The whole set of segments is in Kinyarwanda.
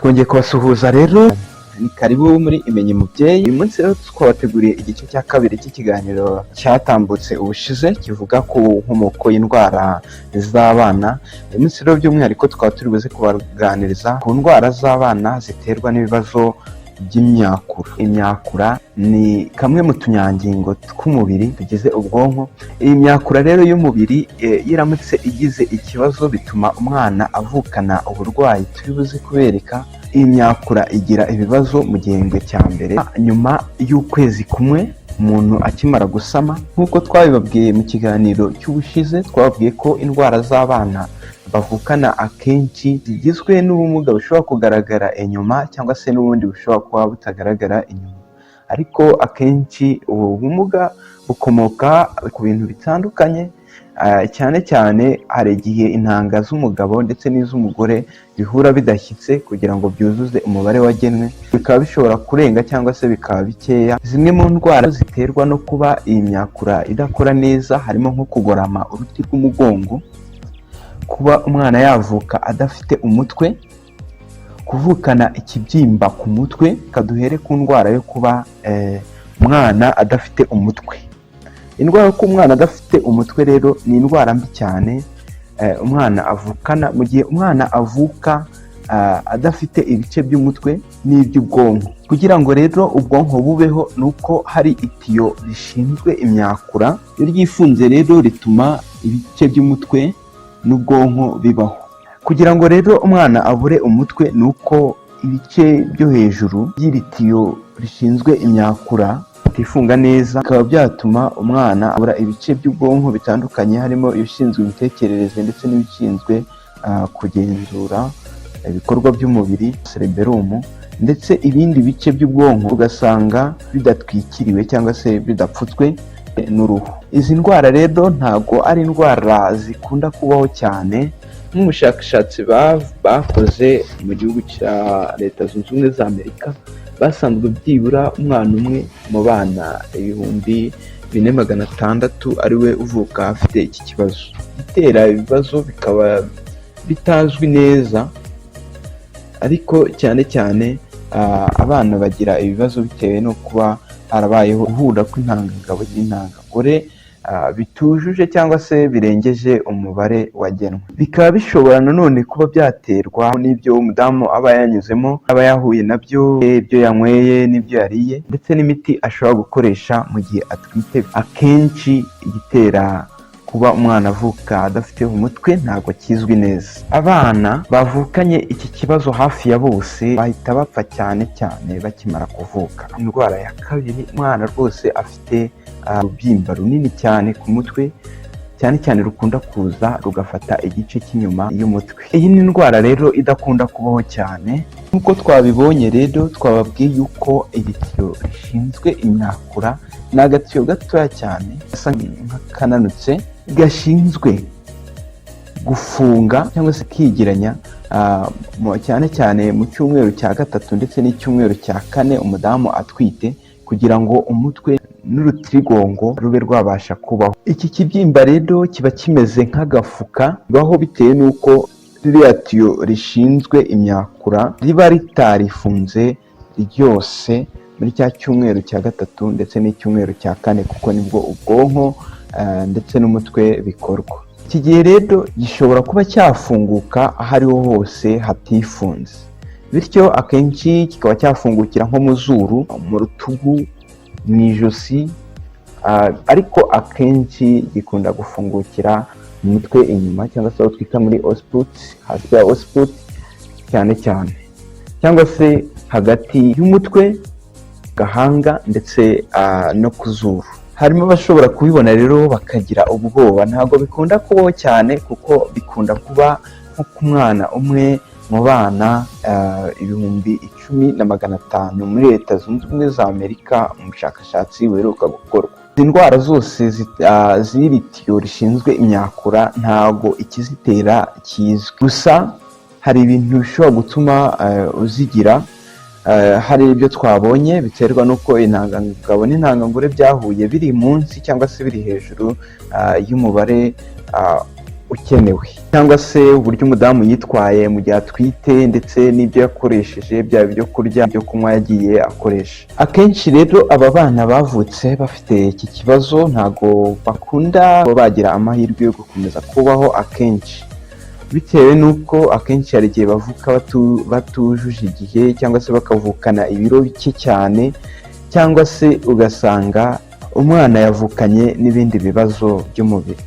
Twongeye kubasuhuza rero, ni karibu muri Imenye Mubyeyi. Uyu munsi rero twabateguriye igice cya kabiri cy'ikiganiro cyatambutse ubushize kivuga ku nkomoko y'indwara z'abana. Uyu munsi rero by'umwihariko tukaba turi buze kubaganiriza ku ndwara z'abana ziterwa n'ibibazo by'imyakura. Imyakura ni kamwe mu tunyangingo tw'umubiri tugize ubwonko. Iyi myakura rero y'umubiri iyo iramutse igize ikibazo, bituma umwana avukana uburwayi turi buze kubereka. Iyi myakura igira ibibazo mu gihembwe cya mbere nyuma y'ukwezi kumwe umuntu akimara gusama. Nk'uko twabibabwiye mu kiganiro cy'ubushize, twababwiye ko indwara z'abana bavukana akenshi zigizwe n'ubumuga bushobora kugaragara inyuma cyangwa se n'ubundi bushobora kuba butagaragara inyuma, ariko akenshi ubu bumuga bukomoka ku bintu bitandukanye. Cyane cyane hari igihe intanga z'umugabo ndetse n'iz'umugore bihura bidashyitse kugira ngo byuzuze umubare wagenwe, bikaba bishobora kurenga cyangwa se bikaba bikeya. Zimwe mu ndwara ziterwa no kuba iyi myakura idakora neza harimo nko kugorama uruti rw'umugongo, kuba umwana yavuka adafite umutwe, kuvukana ikibyimba ku mutwe. Kaduhere ku ndwara yo kuba umwana adafite umutwe. Indwara yo kuba umwana adafite umutwe rero ni indwara mbi cyane umwana avukana. Mu gihe umwana avuka adafite ibice by'umutwe n'iby'ubwonko, kugira ngo rero ubwonko bubeho ni uko hari itiyo rishinzwe imyakura. Iyo ryifunze rero rituma ibice by'umutwe n'ubwonko bibaho. Kugira ngo rero umwana abure umutwe ni uko ibice byo hejuru by'iri tiyo rishinzwe imyakura bitifunga neza, bikaba byatuma umwana abura ibice by'ubwonko bitandukanye, harimo ibishinzwe imitekerereze ndetse n'ibishinzwe kugenzura ibikorwa by'umubiri, cerebellum, ndetse ibindi bice by'ubwonko ugasanga bidatwikiriwe cyangwa se bidapfutswe n'uruhu. Izi ndwara rero ntabwo ari indwara zikunda kubaho cyane. Nk'ubushakashatsi bakoze mu gihugu cya Leta Zunze Ubumwe za Amerika, basanzwe byibura umwana umwe mu bana 4600 ari we uvuka afite iki kibazo. Gitera ibibazo bikaba bitazwi neza, ariko cyane cyane abana bagira ibibazo bitewe no kuba harabayeho guhura kw'intangangabo n'intangangore bitujuje cyangwa se birengeje umubare wagenwe. Bikaba bishobora nanone kuba byaterwa n'ibyo umudamu aba yanyuzemo, aba yahuye nabyo, ibyo yanyweye n'ibyo yariye, ndetse n'imiti ashobora gukoresha mu gihe atwite. Akenshi igitera kuba umwana avuka adafite umutwe ntabwo kizwi neza. Abana bavukanye iki kibazo hafi ya bose bahita bapfa, cyane cyane bakimara kuvuka. Indwara ya kabiri, umwana rwose afite urubyimba runini cyane ku mutwe, cyane cyane rukunda kuza rugafata igice cy'inyuma y'umutwe. Iyi ni indwara rero idakunda kubaho cyane. Nk'uko twabibonye rero, twababwiye yuko iri tiyo rishinzwe imyakura ni agatiyo gatoya cyane gasa nk'akananutse, gashinzwe gufunga cyangwa se kigeranya cyane cyane mu cyumweru cya gatatu ndetse n'icyumweru cya kane umudamu atwite, kugira ngo umutwe n'urutirigongo rube rwabasha kubaho. Iki kibyimba rero kiba kimeze nk'agafuka, bibaho bitewe n'uko ririya tiyo rishinzwe imyakura riba ritarifunze ryose muri cya cyumweru cya gatatu ndetse n'icyumweru cya kane, kuko nibwo ubwonko ndetse n'umutwe bikorwa. Iki gihe rero gishobora kuba cyafunguka aho ariho hose hatifunze, bityo akenshi kikaba cyafungukira nko mu zuru, mu rutugu, mu ijosi, ariko akenshi gikunda gufungukira mu mutwe inyuma, cyangwa se aho twita muri occiput, hasi ya occiput cyane cyane, cyangwa se hagati y'umutwe, gahanga ndetse no ku zuru. Harimo abashobora kubibona rero bakagira ubwoba. Ntabwo bikunda kubaho cyane, kuko bikunda kuba nko ku mwana umwe mu bana 10,500 muri Leta Zunze Ubumwe za Amerika mu bushakashatsi buheruka gukorwa. Izi ndwara zose z'iri tiyo rishinzwe imyakura ntabwo ikizitera kizwi, gusa hari ibintu bishobora gutuma uzigira. Hari ibyo twabonye biterwa n'uko intangangabo n'intangangore byahuye biri munsi cyangwa se biri hejuru y'umubare ukenewe, cyangwa se uburyo umudamu yitwaye mu gihe atwite, ndetse n'ibyo yakoresheje, byaba ibyo kurya, ibyo kunywa yagiye akoresha. Akenshi rero aba bana bavutse bafite iki kibazo ntago bakunda kuba bagira amahirwe yo gukomeza kubaho akenshi, bitewe n'uko akenshi hari igihe bavuka batujuje igihe, cyangwa se bakavukana ibiro bike cyane, cyangwa se ugasanga umwana yavukanye n'ibindi bibazo by'umubiri.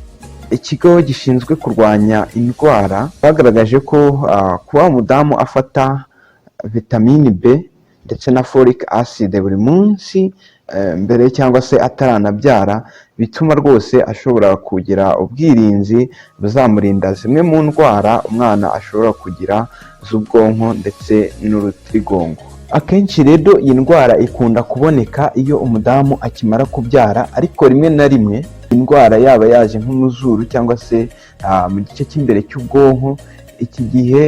Ikigo gishinzwe kurwanya indwara bagaragaje ko kuba umudamu afata vitamini B ndetse na folic acid buri munsi mbere cyangwa se ataranabyara, bituma rwose ashobora kugira ubwirinzi buzamurinda zimwe mu ndwara umwana ashobora kugira z'ubwonko ndetse n'urutirigongo. Akenshi rero iyi ndwara ikunda kuboneka iyo umudamu akimara kubyara, ariko rimwe na rimwe indwara yaba yaje nk'umuzuru cyangwa se mu gice cy'imbere cy'ubwonko, iki gihe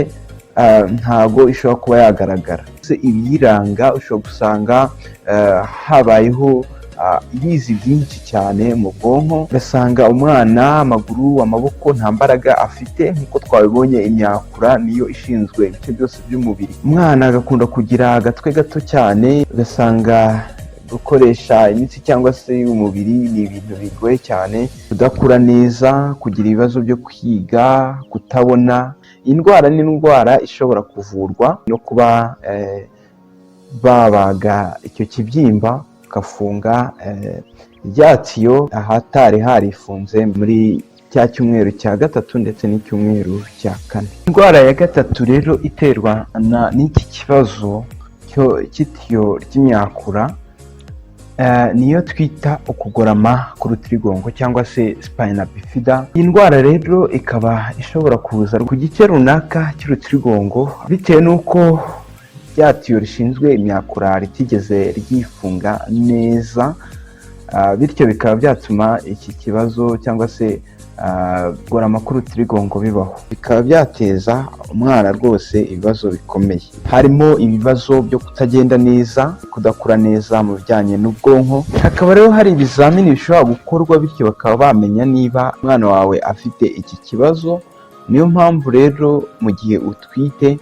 ntago ishobora kuba yagaragara. Se ibiyiranga, ushobora gusanga habayeho ibizi byinshi cyane mu bwonko, ugasanga umwana amaguru, amaboko nta mbaraga afite. Nk'uko twabibonye, imyakura niyo ishinzwe ibice byose by'umubiri. Umwana agakunda kugira agatwe gato cyane, ugasanga gukoresha imitsi cyangwa se umubiri ni ibintu bigoye cyane, kudakura neza, kugira ibibazo byo kwiga, kutabona. Iyi ndwara ni indwara ishobora kuvurwa no kuba babaga icyo kibyimba, ugafunga rya tiyo ahatari harifunze muri cya cyumweru cya gatatu ndetse n'icyumweru cya kane. Indwara ya gatatu rero iterwa n'iki kibazo cy'itiyo ry'imyakura niyo twita ukugorama k'urutirigongo cyangwa se spina bifida. Iyi ndwara rero ikaba ishobora kuza ku gice runaka cy'urutirigongo, bitewe n'uko rya tiyo rishinzwe imyakura ritigeze ryifunga neza, bityo bikaba byatuma iki kibazo cyangwa se kugorama k'urutirigongo bibaho, bikaba byateza umwana rwose ibibazo bikomeye, harimo ibibazo byo kutagenda neza, kudakura neza mu bijyanye n'ubwonko. Hakaba rero hari ibizamini bishobora gukorwa, bityo bakaba bamenya niba umwana wawe afite iki kibazo. Niyo mpamvu rero mu gihe utwite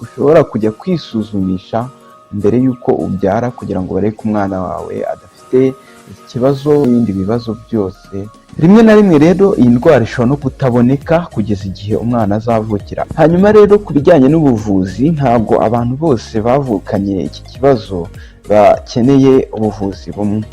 ushobora kujya kwisuzumisha mbere y'uko ubyara, kugira ngo barebe ko umwana wawe adafite iki kibazo n'ibindi bibazo byose. Rimwe na rimwe rero iyi ndwara ishobora no kutaboneka kugeza igihe umwana azavukira. Hanyuma rero ku bijyanye n'ubuvuzi, ntabwo abantu bose bavukanye iki kibazo bakeneye ubuvuzi bumwe.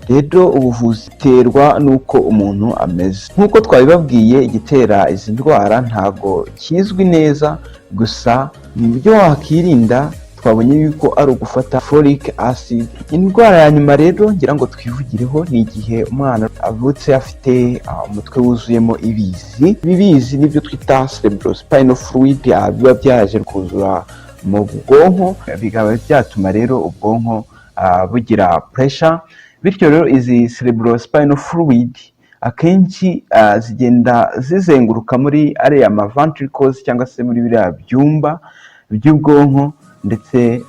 Rero ubuvuzi buterwa n'uko umuntu ameze. Nk'uko twabibabwiye, igitera izi ndwara ntabwo kizwi neza, gusa mu buryo wakirinda twabonye yuko ari ugufata folic acid. Indwara ya nyuma rero ngira ngo twivugireho ni igihe umwana avutse afite umutwe wuzuyemo ibizi. Ibi bizi nibyo twita cerebrospinal fluid, biba byaje kuzura mu bwonko, bikaba byatuma rero ubwonko bugira pressure. Bityo rero izi cerebrospinal fluid akenshi zigenda zizenguruka muri ariya ma ventricles cyangwa se muri biriya byumba by'ubwonko, ndetse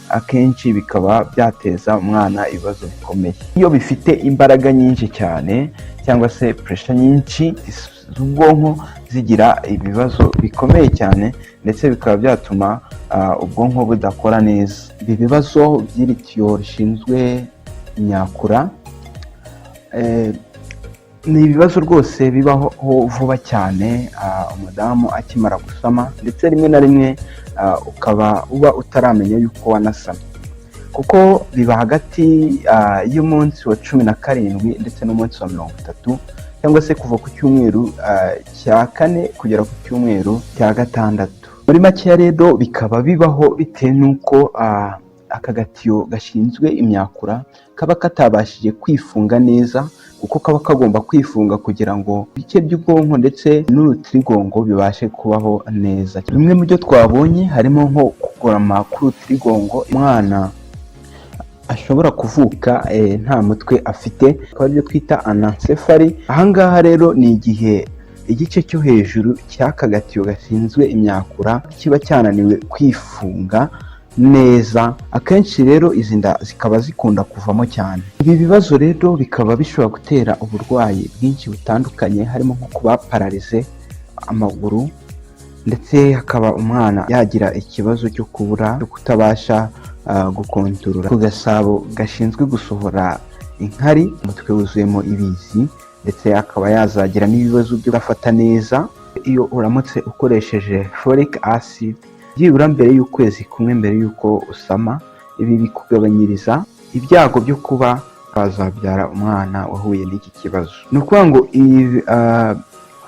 akenshi bikaba byateza umwana ibibazo bikomeye iyo bifite imbaraga nyinshi cyane cyangwa se pressure nyinshi z'ubwonko, zigira ibibazo bikomeye cyane, ndetse bikaba byatuma ubwonko budakora neza. Ibi bibazo by'iri tiyo rishinzwe imyakura ni ibibazo rwose bibaho vuba cyane umudamu akimara gusama, ndetse rimwe na rimwe ukaba uba utaramenya yuko wanasamye, kuko biba hagati y'umunsi wa 17 ndetse n'umunsi wa 30, cyangwa se kuva ku cyumweru cya kane kugera ku cyumweru cya gatandatu. Muri makeya rero bikaba bibaho bitewe n'uko aka gatiyo gashinzwe imyakura kaba katabashije kwifunga neza, kuko kaba kagomba kwifunga kugira ngo ibice by'ubwonko ndetse n'urutirigongo bibashe kubaho neza. Bimwe mu byo twabonye harimo nko kugorama k'urutirigongo, umwana ashobora kuvuka nta mutwe afite, akaba aribyo twita anencephaly. Ahangaha rero ni igihe igice cyo hejuru cy'aka gatiyo gashinzwe imyakura kiba cyananiwe kwifunga. neza. Akenshi rero izi nda zikaba zikunda kuvamo cyane. Ibi bibazo rero bikaba bishobora gutera uburwayi bwinshi butandukanye, harimo nko kuba paralysé amaguru, ndetse hakaba umwana yagira ikibazo cyo kubura, cyo kutabasha gukontorora ku gasabo gashinzwe gusohora inkari, umutwe wuzuyemo ibizi, ndetse akaba yazagira n'ibibazo byo gafata neza. Iyo uramutse ukoresheje folic acid byibura mbere y'ukwezi kumwe mbere y'uko usama, ibi bikugabanyiriza ibyago byo kuba wazabyara umwana wahuye n'iki kibazo. Ni ukuvuga ngo iyi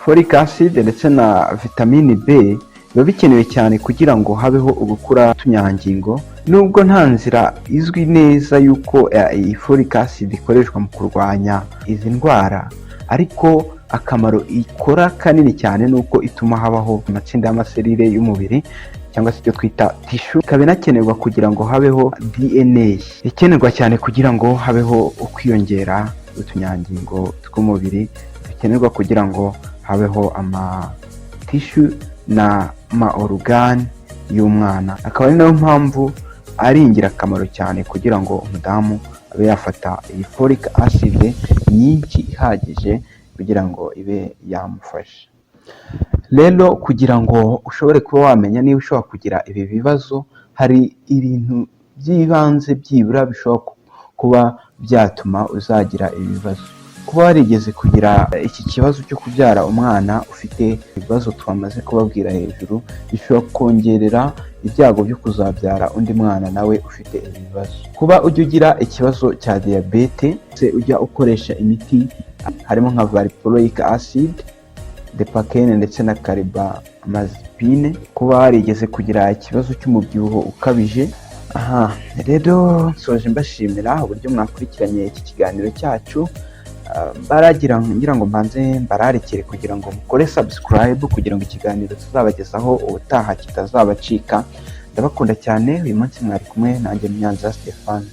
folic acid ndetse na vitamine B biba bikenewe cyane kugira ngo habeho ugukura utunyangingo. Nubwo nta nzira izwi neza y'uko iyi folic acid ikoreshwa mu kurwanya izi ndwara, ariko akamaro ikora kanini cyane ni uko ituma habaho amatsinda y'amaserire y'umubiri, cyangwa se icyo twita tissue, ikaba inakenerwa kugira ngo habeho DNA ikenerwa cyane kugira ngo habeho ukwiyongera utunyangingo tw'umubiri dukenerwa kugira ngo habeho ama tissue na ma organe y'umwana. Akaba ari nayo mpamvu ari ingirakamaro cyane kugira ngo umudamu abe yafata iyi folic acid nyinshi ihagije kugira ngo ibe yamufasha. Rero kugira ngo ushobore kuba wamenya niba ushobora kugira ibi bibazo, hari ibintu by'ibanze byibura bishobora kuba byatuma uzagira ibi bibazo. Kuba warigeze kugira iki kibazo cyo kubyara umwana ufite ibibazo twamaze kubabwira hejuru, bishobora kongerera ibyago byo kuzabyara undi mwana nawe ufite ibi bibazo. Kuba ujya ugira ikibazo cya diyabete, se ujya ukoresha imiti harimo nka valproic acid, Depakene ndetse na carbamazepine. Kuba warigeze kugira ikibazo cy'umubyibuho ukabije. Aha rero nsoje mbashimira uburyo mwakurikiranye iki kiganiro cyacu. Baragira ngira ngo mbanze mbararikire kugira ngo mukore subscribe, kugira ngo ikiganiro tuzabagezaho ubutaha kitazabacika. Ndabakunda cyane. Uyu munsi mwari kumwe nanjye, Munyanza Stefan.